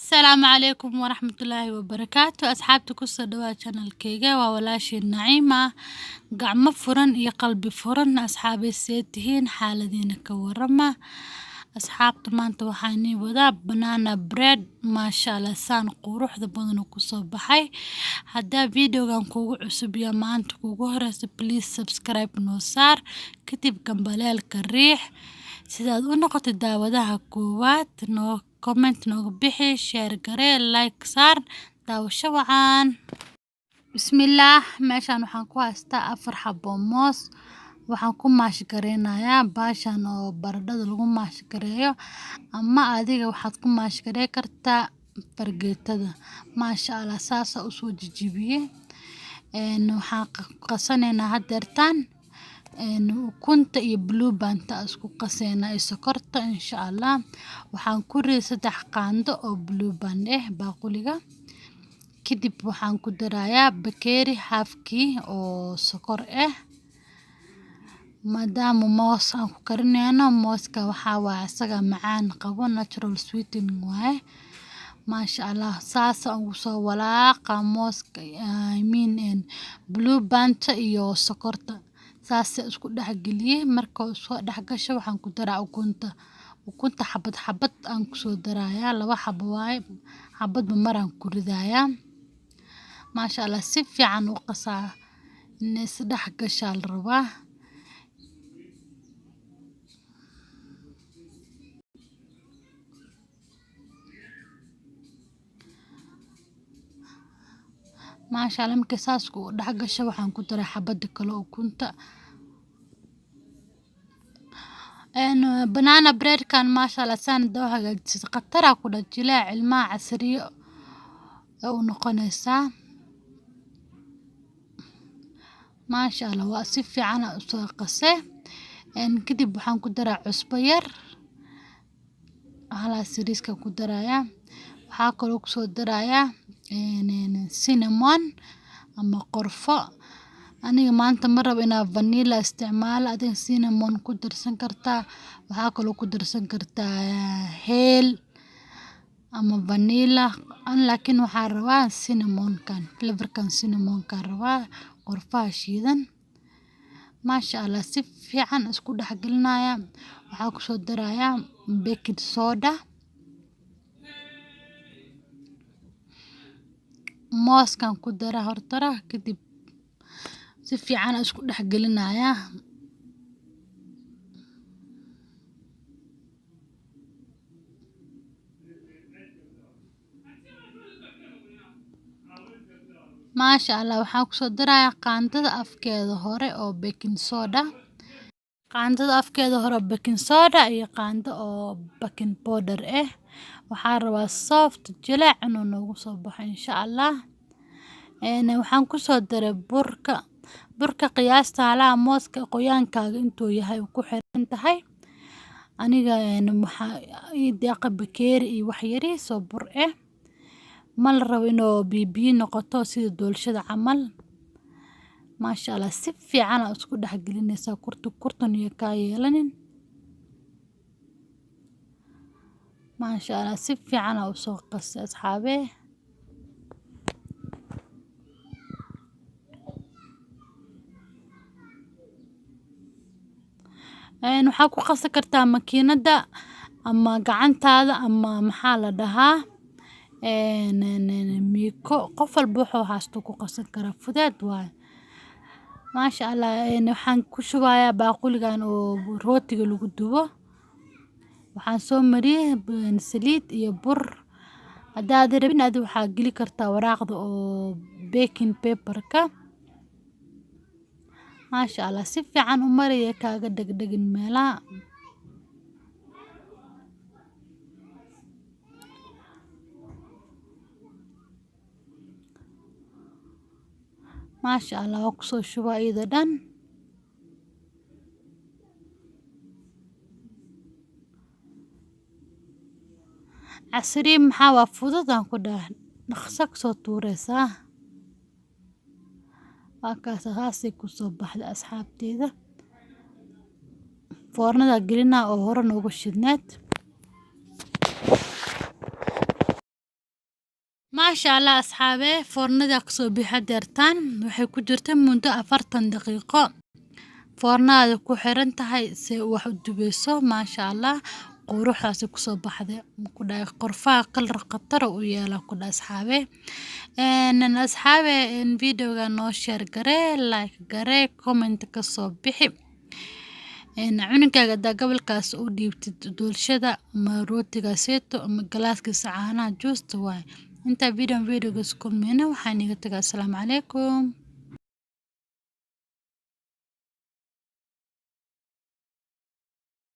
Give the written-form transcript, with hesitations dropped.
Asalaamu calaykum waraxmatullaahi wabarakaatu. Asxaabta, kusoo dhawaad channelkayga. Waa walaashii Naciima. Gacmo furan iyo qalbi furan. Asxaabay, see tihiin? Xaaladiina ka warama, asxaabta. Maanta waxaan ii wadaa banana bread. Maasha Allah, saan quruxda badan oo kusoo baxay. Haddaa videogan kugu cusub iyo maanta kugu horeysa, please subscribe noo saar, kadib gambaleelka riix sidaad u noqotay daawadaha koowaad. Noo comment, nooga bixi, share garee, like saar. Daawasho wacan. Bismillaah. Meeshaan waxaan ku haystaa afar xabo moos. Waxaan ku mash gareynayaa baashan oo baradhada lagu mash gareeyo, ama adiga waxaad ku mash garey kartaa fargeetada. Maasha Allah, saasa usoo jijibiyey. Waxaan qasanaynaa hadeertaan ukunta iyo Blue Band isku qaseynaa iyo sokorta, insha Allah. Waxaan ku riday 3 qaando oo Blue Band eh baaquliga. Kadib waxaan ku darayaa bakeeri halfkii oo sokor ah. Maadaama moos aan ku karineyno, mooska waxaa waaye asaga macaan qabo, natural sweetening waaye. Maasha Allah, saasa ugu soo walaaqa mooska, I mean Blue Band iyo sokorta, saasa isku dhex geliyey. Marka soo dhex gasho, waxaan ku daraa ukunta. Ukunta xabad xabad aan kusoo darayaa, laba xabo waaye, xabadba maraan ku ridayaa. Maasha Allah, si fiican u qasaa, inay is dhex gashaa la rabaa. Maasha Allah, markay saas ku dhex gasho, waxaan ku daray xabada kale ukunta. Banana breadkan, maasha Allah, saan hadaa u hagaajisid, khatar aa ku dhah, jileec ilmaha casriyo u noqonaysaa. Maasha Allah, waa si fiican aa usoo qase. Kadib waxaan ku daraa cusbo yar, halaas yariiska ku darayaa. Waxaa kaloo kusoo darayaa cinnamon ama qorfo. Aniga maanta ma rabo inaan vanilla isticmaalo, adiga cinnamon ku darsan kartaa. Waxaa kaloo ku darsan kartaa heel ama vanilla. Laakiin waxaan rabaa cinnamonkan, flavorkan cinnamonka rabaa, qorfaha shiidan. Maasha Allah, si fiican isku dhex gelinaya. Waxaa kusoo darayaa baking soda. Mooskan ku daraa hortara, kadib si fiican isku dhex gelinaya. Maasha Allah, waxaan kusoo darayaa qaandada afkeeda hore oo baking soda, qaandada afkeeda hore oo baking soda iyo qaando oo baking powder ah. Waxaan rabaa soft, jileec inuu noogu soo baxo, insha Allah. Waxaan kusoo daray burka. Burka qiyaasta halaha mooska qoyaankaaga intuu yahay ku xiran tahay. Aniga waxaa ii deeqa bakeeri iyo wax yariis oo bur ah. Ma la rabo inuu biyo biyo noqoto sida doolshada camal. Maasha Allah, si fiican aa isku dhex gelinaysaa, kurtun kurtun iyo kaa yeelanin. Maasha Allah, si fiican aa usoo qasay, asxaabee. Waxaa ku qasi kartaa makiinada ama gacantaada ama maxaa la dhahaa, miiko. Qof walba wuxuu haysto ku qasan karaa, fudeed waaye. Maasha Allah, waxaan ku shubayaa baaquligan oo rootiga lagu dubo. Waxaan soo mariyay saliid iyo bur. Haddaad rabin, adi waxaa geli kartaa waraaqda oo baking paper-ka. Maasha Allah, si fiican u mariya, kaaga dhegdhegin meelaha. Maasha Allah, waa kusoo shubaa iyada dhan. Casriye maxaa waa fudud, aan ku dhahay, dhaqso kusoo tuureysaa. Waa kaas, saasay kusoo baxday, asxaabteyda. Foornada gelinaa oo hore noogu shidneed. Maasha Allah, asxaabe, foornada kasoo bixi deertaan. Waxay ku jirta muddo 40 daqiiqo. Foornada ku xiran tahay si wax u dubeyso. Maasha Allah, quruxdaasi kusoo baxday, ku dhahay qorfaha kalar khatar u yeela, ku dhahay asxaabe. Asxaabe, videoga noo share garee, like garee, comment kasoo bixi. Cunugaaga hadaa gobolkaas u dhiibtid doolshada ama rootigaaseeto ama galaaskiisa caanaha juusta waay. Intaa videogaas kulmeyna, waxaan iga tagaa asalaamu calaykum.